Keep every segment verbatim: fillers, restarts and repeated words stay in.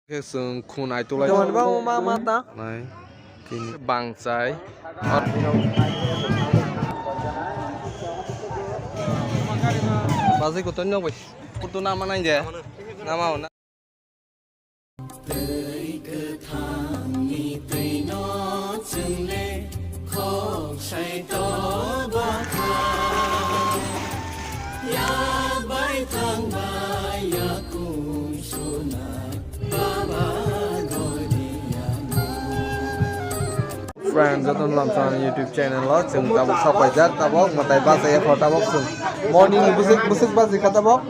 Khe chwng khun ai tulai. Tongmani bagwi ma, ma ta? Nai. Tini bangchai. Bazai kotor nok bai. Kutu nama nai je. Nama o na. Twi kwthangni twino chwngle khok sai to bakha. Yak bai thang bai yakung suna baba gori yango. Friend, joto no lamsani YouTube channel o chwng tabuk sok paijak, tabuk mwtai bachai ya kho, tabuk chwng morning ni bwswk, bwswk bachai kha tabuk,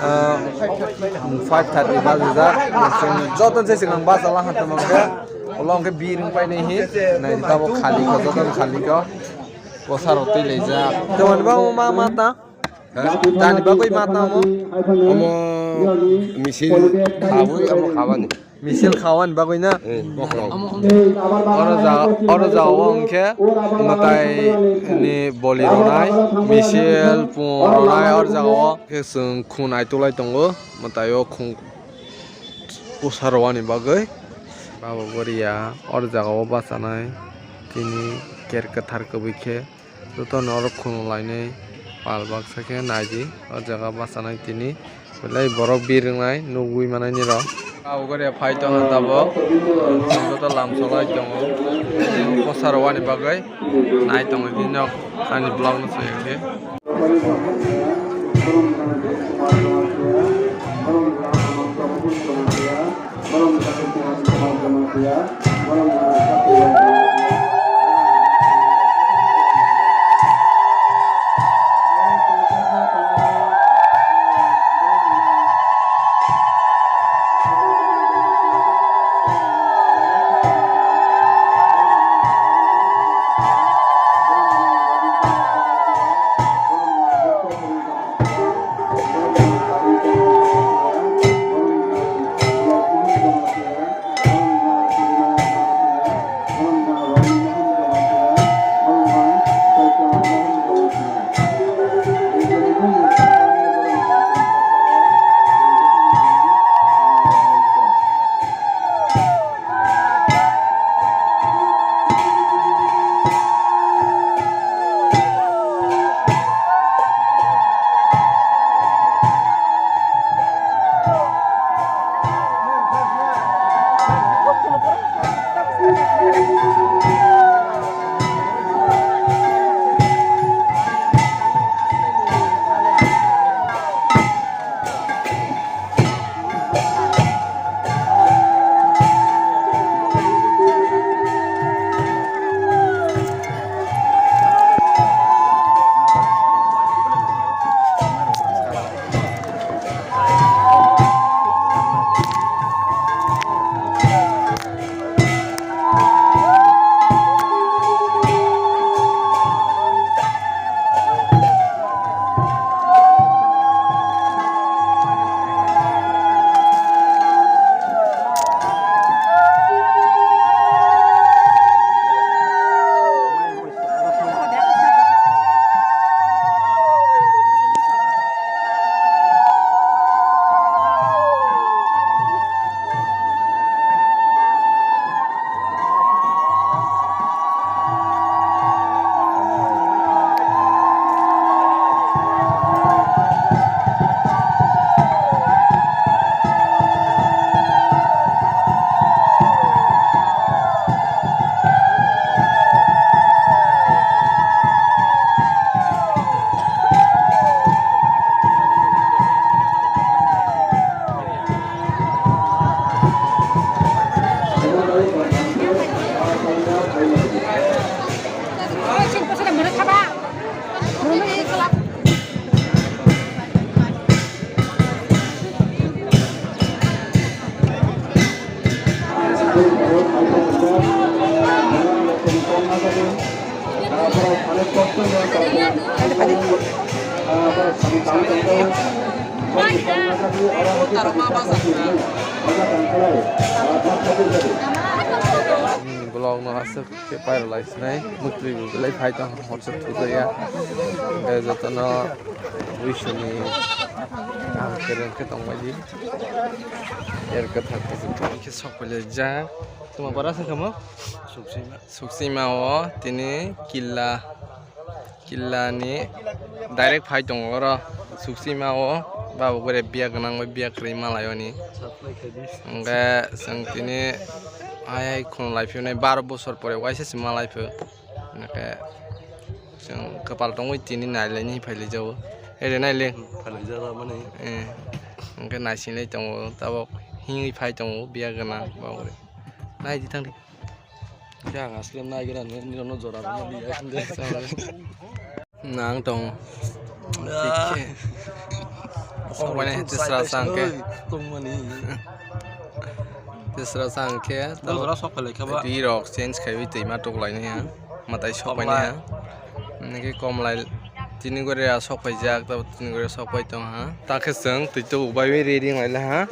ah, five thirty bachai jak. Chwng joto se chwng bachai la han tamo khe, ulo hwnkhe bir wng pai nai hi, nai tabuk khali kho, joto no khali kho, posa rok twi lai jak. Tongmani bagwi ma, ma ta? Ha? Tani bagwi ma tamo? Omo misil khawi, omo khabani. Misil khawan bagwi na? Eh, bokhorok. Oro ja-, oro jagao hwnkhe mwtai ni boli ronai, misil pung ronai oro jagao. Khe chwng khun ai tulai tongo, mwtai o khun pusa rwani bagwi. Baba Goria oro jagao bachanai tini ker kwthar kwbwi khe. Jotono oro khunu lainai pal baksa khe naidi, o jaga bachanai tini belai borok bir wngnai nugwi manainirok. Abo gori phai tongkha tabuk, joto lam solai tongo, bwsarok ani bagwi nai tongwi nok ani vlog no soi khe. Vlog no aswk khe viral lai sinai, mwtwi bo belai phai tong, hor se thujaya. Hwnkhe jotono wiswni kaham kwrwng khe tongbaidi. Er kwthar khe sok phailai jak. Tuma bara se kamo? Suksima. Suksima o tini killa, killa ni direct phai tongo oro. Suksima o babo gore biya gwnang bai biya kwrwi malai oni. Hwnkhe chwng tini hai hai khunu lai phiyoni baro bosor pore waisa se malai pho. Hwnkhe chwng kwpal tongwi tini nailaini phailaijao. Ere naile. Phailaijak mani. Eh. Hwnkhe naisinglai tongo tabok himwi phai tongo biya gwnang babo gore. Naidi thangdi. Yang asli nai gwnang nini rono jora rono biya hwnkhe. Nang tong. Ah. Sok bai nai tisra sa hwnkhe. Tongmani. Tisra sa hwnkhe. Dol gora sok phalai kha ba. Ri rok change khaiwi twi ma tuk lai nai ha. Mwtai sok bai nai ha. Nini khe kom lai tini gore sok pai jak, tini gore sok pai tong ha. Ta khe chwng twi tuk bai ri ri lai ha.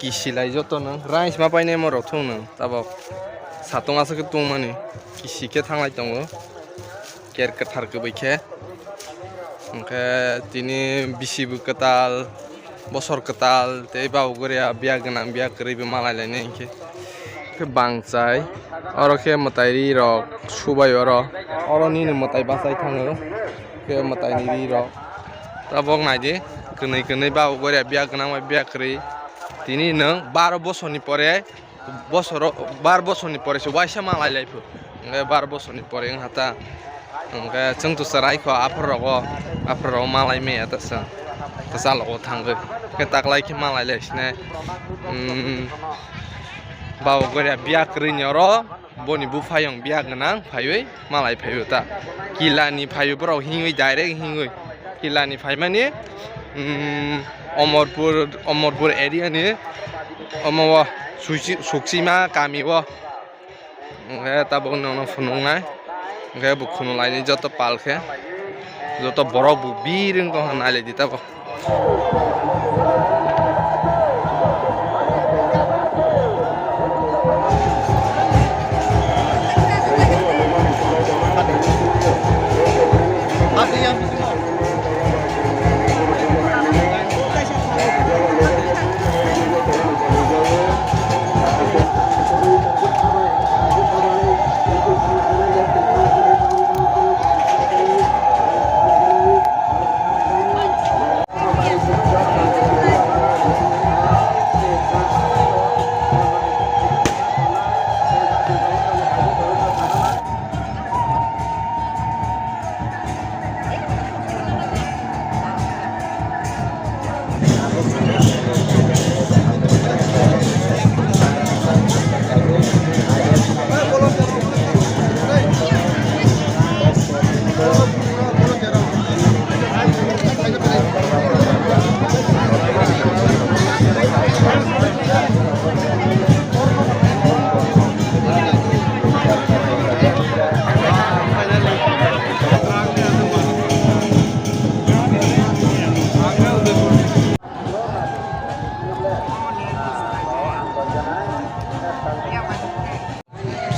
Kisi lai joto nang. Rice ma pai nai mo rok thung nang. Tabok satung aswk khe tungmani. Kisi khe thanglai tongo. Ker kwthar kwbwi khe. Hwnkhe tini bisi bo kwtal, bosor kwtal, tei babo goriya biya gwnang, biya kwrwi bo malai lainai hinkhe. Khe bangchai, oro khe mwtai ri rok subai oro. Oro nini mwtai bachai thango. Khe mwtai ni ri rok. Tabok naidi, kwnwi kwnwi babo goriya biya gwnang bai biya kwrwi. Tini nwng baro bosorni pore bosoro, bar bosorni pore se waisa malai lai phu. Hwnkhe bar bosorni pore wngkha ta. Hwnkhe chwng to chwrai kho aphar rogo, aphar rogo malai maya ta chwng. Kwchalogo thangwi. Hwnkhe taklai khe malai lai sine. Umm, babo goriya biya kwrwini oro, boni buphayung biya gwnang phaiwi. Malai phaibo ta. Kila ni phaibo borok himwi direct himwi. Kila ni phaimani, mm, Omorpur, Omorpur area ni omo o Suchi-, Suksima kami o. Hwnkhe tabuk nono phunuknai. Hwnkhe bo khunu laini joto pal khe. Joto borok bo bir wng tongkha nailaidi tabuk.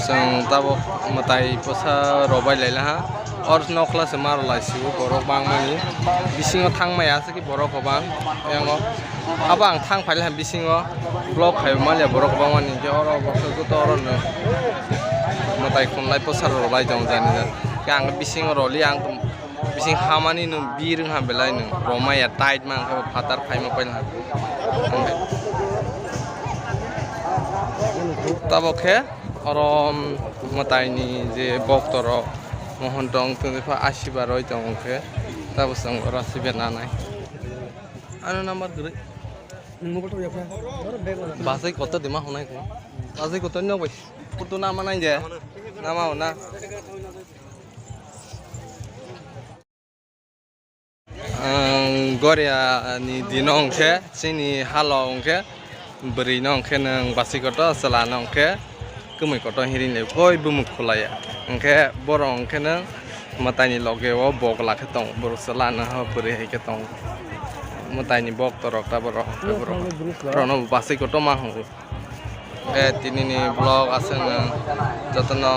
Chwng tabuk mwtai bwsa rwbai lai laha. Or nokla se ma rwlai sio borok bangmani. Bisingo thang maya aswk borok kwbang. Yango abo ang thang phai laha bisingo vlog khai manya borok kwbangmani. Hinkhe oro bwsa joto oro no mwtai khunlai bwsa rwlai tong jani jani. Khe ang bisingo rwli ang. Bising hamani nwng bir wngha belai nwng romaya tight mankhe bo phatar phaima paila. Tabok khe oro mwtaini je boktorok mohon tong tongkhe asiba roi tongkhe tabok chwng oro sibe nanai. Ano number kwrwi. Basai kotor de ma honai ko. Basai kotor nok bai. Putu nama nai je. Nama hona. Ang Goria ni dino hwnkhe, chini halo hwnkhe, bwrwi no hwnkhe nwng basi kotor, chwla no hwnkhe, kwmwi kotor hiring le koi bumuk khulaya. Hwnkhe borok hwnkhe nwng mwtai ni loge o bogla khe tongo, borok chwla no ho bwrwi hai khe tongo. Mwtai ni boktorok ta borok hwnkhe borok rok no basi kotor ma hwngo. Hwnkhe tini ni vlog aswk nwng jotono.